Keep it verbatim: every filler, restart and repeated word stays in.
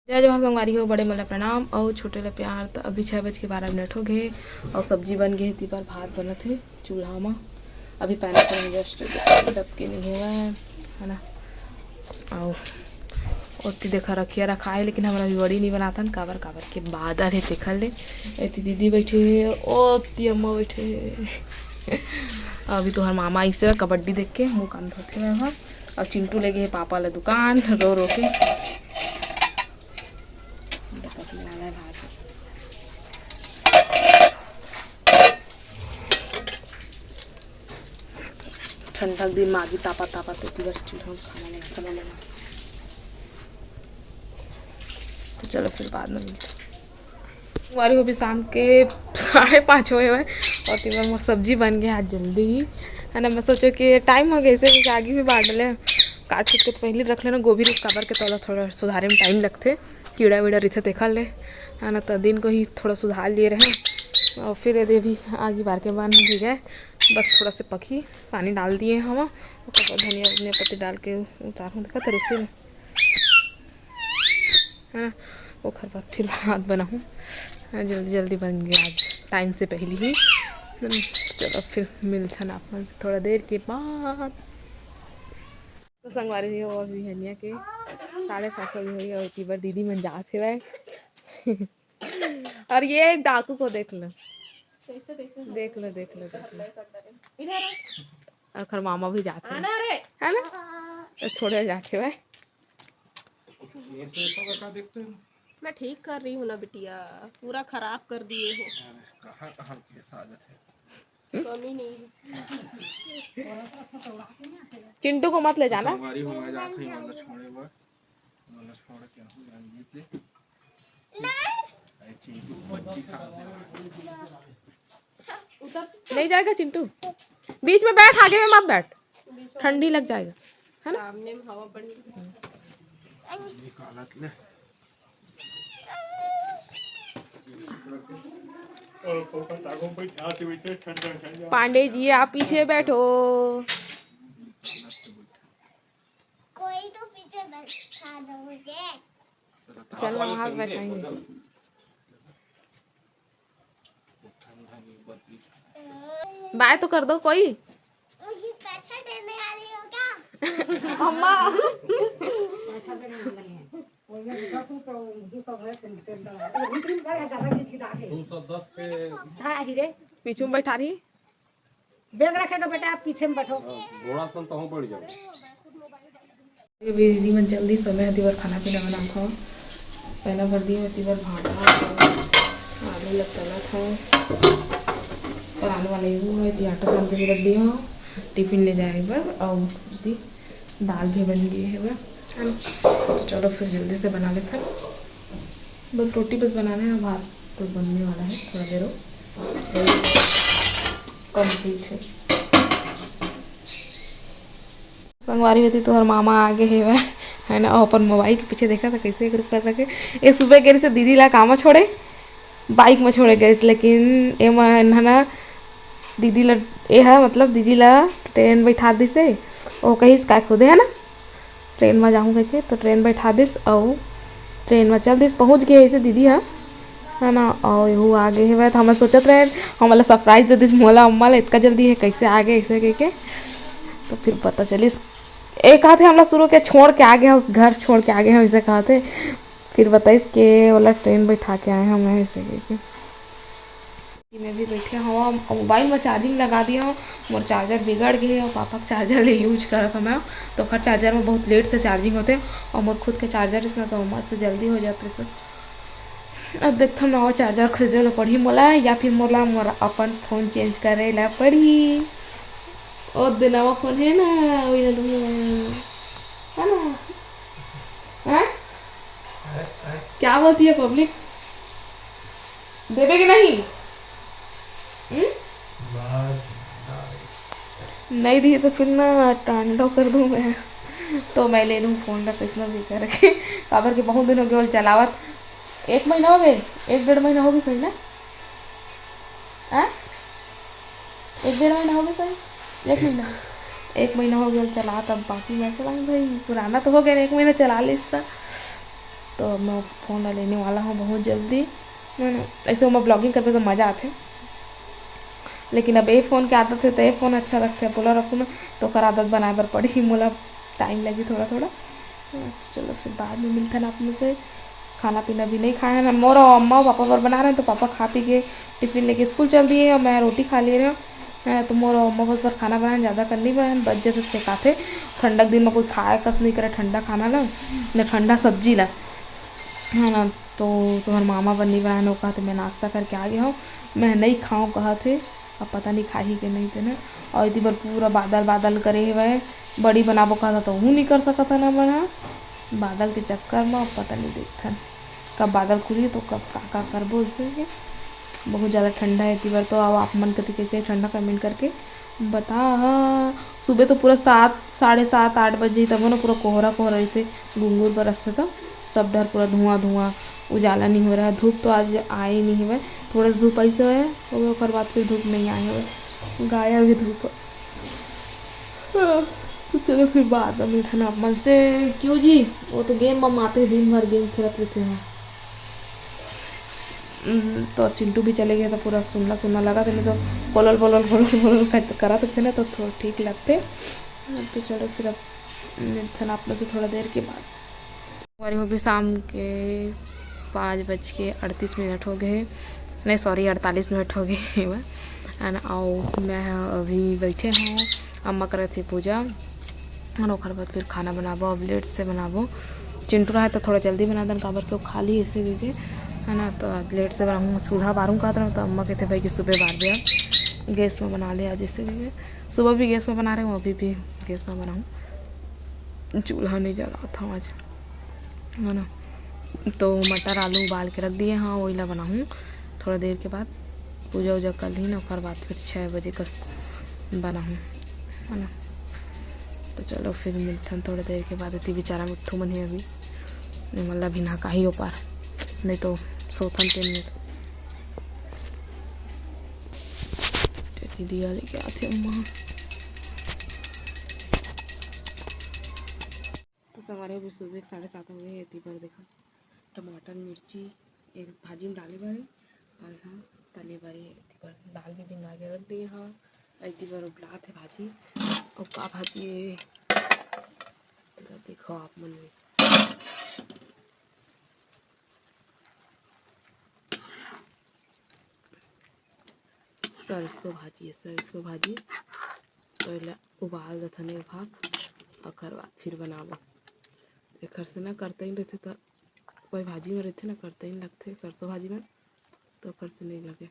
जय जोहार संगवारी हो, बड़े मन ला प्रणाम अउ छोटे ला प्यार। त अभी छः बज के बारह मिनट हो गए अउ सब्जी बन गए हे, ती बर भात बनत हे चूल्हा म। अभी पानी पड़े जस्ट डब के नहीं हुआ है, है ना। अउ ओती देखा रखिया रखा है, लेकिन हमन अभी वड़ी नहीं बनातन, काबर काबर के बादल है तेखर ले। एती दीदी बैठे है, ओती अम्मा बैठे है। अभी तोहर मामा इसे कबड्डी देख के मुँह कान धोथे मैं हा। अउ चिंटू ले गे हे पापा ला दुकान रो रो के। ठंडा के दिन में आगी तापा तापा तो पूरा चूल्हा में खाना बना, खाना बना। तो चलो फिर बाद में मिलते हैं। संगवारी हो, अभी शाम के साढ़े पाँच होए हुए और तीबर मोर सब्जी बन गया आज जल्दी ही, है ना। मैं सोचो कि टाइम हो गया, इसे भी आगी भी बांट ले, काट छीट के तो पहले रख लेना गोभी रूख काबर के, तोला थोड़ा सुधारे में टाइम लगथे, कीड़ा वीड़ा रहिथे तेखर ले, है ना। तो दिन को ही थोड़ा सुधार लिए रहे और फिर यदि अभी आगी बार के बन भी गए, बस थोड़ा से पकी पानी डाल दिए हम, ओकर बाद धनिया धनिया पत्ती डाल के उतार हूँ, देखा तरुसी में, है ना। ओकर बाद फिर भात बनाहूँ, हाँ, जल्दी जल्दी बन गया आज, टाइम से पहले ही। हम्म, चलो फिर मिलथन आप मन से थोड़ा देर के बाद। तो संगवारी जी, और बिहनिया के साढ़े सात बजे होई और तीबर दीदी मन जात हेवय। और ये डाकू को देख लो, कैसे, कैसे देख लो, देख लो, देख लो। इधर आ। ओखर मामा भी जात हे, आना रे। है ना? तो छोड़े जात हेवय। ये सब का देखते हो? मैं ठीक कर रही हूँ ना बिटिया, पूरा खराब कर दिए हो। अरे, कहाँ कहाँ केस आ जाते हैं। कमी नहीं है। चिंटू को मत ले जाना। संगवारी हो, मैं जात हूँ, मतलब, छोड़े बर, मतलब, छोड़ के आऊँ, जान जीत ले। अरे, चिंटू, पच्चीस साल के बाद। नहीं जाएगा चिंटू, बीच में बैठ, आगे में मत बैठ, ठंडी लग जाएगा, है ना। सामने में हवा बड़ी। निकालत ले। पांडे जी, आप पीछे बैठो। कोई तो पीछे बैठा दो मुझे। चल, वहाँ बैठाएंगे। बाय तो कर दो कोई। मुझे पैसा देने वाली हो क्या? अम्मा। पैसा देने वाली है। वो ये दस रुपये, दो सौ है, तुम तेल डालो। वो भी तुम कर, ज्यादा गीत गीत आगे। दो सौ दस पे। हाँ, हीरे। पीछू में बैठा रही। बैग रखे दो बेटा, आप पीछे में बैठो। हाँ, घोड़ा सन तो हम बैठ जाओ। ये भी दीदी मन जल्दी समय हती बर खाना पीना बनात हव। पहला भर दिए हती बर भाटा, आलू ला तलत हव, परान वाला ये हुआ है, आटा सान के भी रख दिए हव टिफिन ले जाए बर। और दी दाल भी बन गई है बर, है ना? तो चलो फिर जल्दी से बना लेते हैं। बस रोटी बस बनाना है, भात तो बनने वाला है, थोड़ा देर हो, कंप्लीट है। संगवारी होती तोहर मामा आगे हेवय, है ना, अउ अपन मोबाइल के पीछे देखत हे, कैसे एक रुख कर रखे। ये सुबह के से दीदी ला कामा छोड़े, बाइक में छोड़े गए, लेकिन ये मन है ना, दीदी ला, ये है मतलब दीदी ला ट्रेन बैठा दिसे, वो कहिस का खुदे है ना, ट्रेन में जाहूँ कहिके, तो ट्रेन बैठा दिस, अउ ट्रेन में चल दिस, पहुँच गए ऐसे दीदी हा। है ना, अउ एहू आ गे हेवय, त हमन सोचत रहेन, हमन ला सरप्राइज दे दिस, मोला, अम्मा ला, इतका जल्दी हे, कैसे आ गे, ऐसे कहिके। तो फिर पता चलिस, ए कहत हे, हमला शुरू के छोड़ के आ गे हस, घर छोड़ के आ गे हस, ऐसे कहत हे। फिर बताइस के ओला ट्रेन बैठा के आए हन मैं, ऐसे कहिके। मैं भी बैठे हव, मोबाइल में चार्जिंग लगा दिए हव, मोर चार्जर बिगड़ गे हे, अउ पापा के चार्जर ले यूज करत हव मैं, तो ओखर चार्जर में बहुत लेट से चार्जिंग होथे, अउ मोर खुद के चार्जर रिहिस ना, तो मस्त जल्दी हो जात रिहिस। अब देखथन, नवा चार्जर खरीदे ला पड़ही मोला, या फिर मोला मोर अपन फोन चेंज करे ला पड़ही। ओ दे नवा फोन हे ना, वही ला लूंगी मैं। है ना? हैं? क्या बोलती है पब्लिक? देबे कि नहीं? हम्म? नहीं दी तो फिर ना टांडो कर दूं मैं। तो मैं ले लूं फोन ला कैसनो भी करके। काबर के बहुत दिन हो गए ओला चलावत। एक महीना हो गए, एक डेढ़ महीना हो गइस होही ना? हाँ? एक डेढ़ महीना हो गइस होही? एक महीना? एक महीना हो गया चला, तब बाकी मैं चलाऊँ भाई, पुराना तो हो गया, एक महीना चला लिस त। तो अब मैं फोन ला लेने वाला हूँ बहुत जल्दी, है ना। ऐसे ओमा ब्लॉगिंग करबे तो मज़ा आथे, लेकिन अब ए फोन के आदत है तो ए फोन अच्छा लगथे। अब ओला रखूँ मैं तो ओकर आदत बनाए बर पड़ही मोला, टाइम लगी थोड़ा थोड़ा। हाँ, तो चलो फिर बाद में मिलथन आप मन से। खाना पीना भी नहीं खाए हैं ना, मोर अम्मा पापा बर बना रहे हैं तो पापा खा पी के टिफिन लेके स्कूल चल दिए और मैं रोटी खा ले रहे हूँ। हाँ, तो मोर अम्मा बस बर खाना बनाए, ज़्यादा कर नहीं बनाए, बच जाथे फेंकाथे। ठंडा के दिन में कोई खाए कस नहीं करे ठंडा खाना ला, न ठंडा सब्जी ला, है ना। तो तुम्हार मामा बर नहीं बनाए, वो कहा तो मैं नाश्ता करके आ गया हूँ, मैं नहीं खाऊँ कहा थे। अब पता नहीं खाही के नहीं तेने। और इति बर पूरा बादल बादल करे हवय, बड़ी बनाबो कहा था तो हूँ नहीं कर सकत हन हमन ह। बादल के चक्कर में अब पता नहीं देखथन कब बादल खुली तो कब का का करबो। इसे के बहुत ज़्यादा ठंडा है इति बर। तो अब आप मन कति कैसे ठंडा, कमेंट करके बता। हाँ, सुबह तो पूरा सात, साढ़े सात, आठ बज जाही तब ना पूरा कोहरा कोहरा रहिथे, गुंगुर बरसथे तब सब डर पूरा धुआं धुआं, उजाला नहीं हो रहा है। धूप तो आज आए नहीं हवय, थोड़ा सा धूप ऐसे होय हवय, ओकर बाद फिर धूप नहीं आए हवय, गायब ही धूप। हाँ, तो चलो फिर बाद में मिलथन आप मन से। क्यों जी, वो तो गेम बम आते हैं, दिन भर गेम खेलत रहते हैं। हम्म, तो चिंटू भी चले गए तो पूरा सुन्ना सुन्ना लगा था, नहीं तो बोलल बोलल बोलल बोलल करत, करत रहते ना तो थोड़ा ठीक लगते। तो चलो फिर अब मिलथन आप मन से थोड़ा देर के बाद। हमारे हो भी शाम के पाँच बज के अड़तीस मिनट हो गए, नहीं सॉरी, अड़तालीस मिनट हो गए है ना। आओ, मैं अभी बैठे हूँ, अम्मा करत थी पूजा, और ओकर बाद फिर खाना बनाबो। अब लेट से बनाबो, चिंटू रहे तो थोड़ा जल्दी बना दन, काबर के वो खाली ऐसे दीजिए, है ना। तो अब लेट से बनाऊँ, चूल्हा बारूँ कहत रहूँ तो अम्मा कहते भाई कि सुबह बार दिया, गैस में बना ले आज, ऐसे दीजिए। सुबह भी गैस में बना रहे हूँ, अभी भी गैस में बनाऊँ, चूल्हा नहीं जलात हूँ आज, है ना। तो मटर आलू उबाल के रख दिए, हाँ, वही ला बनाऊँ थोड़ा देर के बाद। पूजा उजा कर ली ना, ओकर बाद फिर छः बजे कस बनाऊँ, है ना। तो चलो फिर मिलथन थोड़ा देर के बाद। इतनी बेचारा मिट्ठू मन है अभी, मतलब भी ना काही ओपार, नहीं तो सोथन तीन मिनट। तेती दिया लेके आथे अम्मा। तो संगवारी हो, अभी सुबह के साढ़े सात हो गए। एती बर देखा, टमाटर, मिर्ची, एक भाजी में डाले बारे, और यहाँ तले बारे। एती बर दाल भी भिंगा के रख दिए हाँ। एती बर उबलात है भाजी, और का भाजी है, तेला देखो आप मन भी। सरसों भाजी है, सरसों भाजी। तो एला उबाल देथन एक भाग, ओकर बाद फिर बनाबो। एकर से ना करतइन रहिथे त, कोई भाजी में रहिथे ना, करतइन लगथे सरसों भाजी में, तो ओकर से नहीं लगे।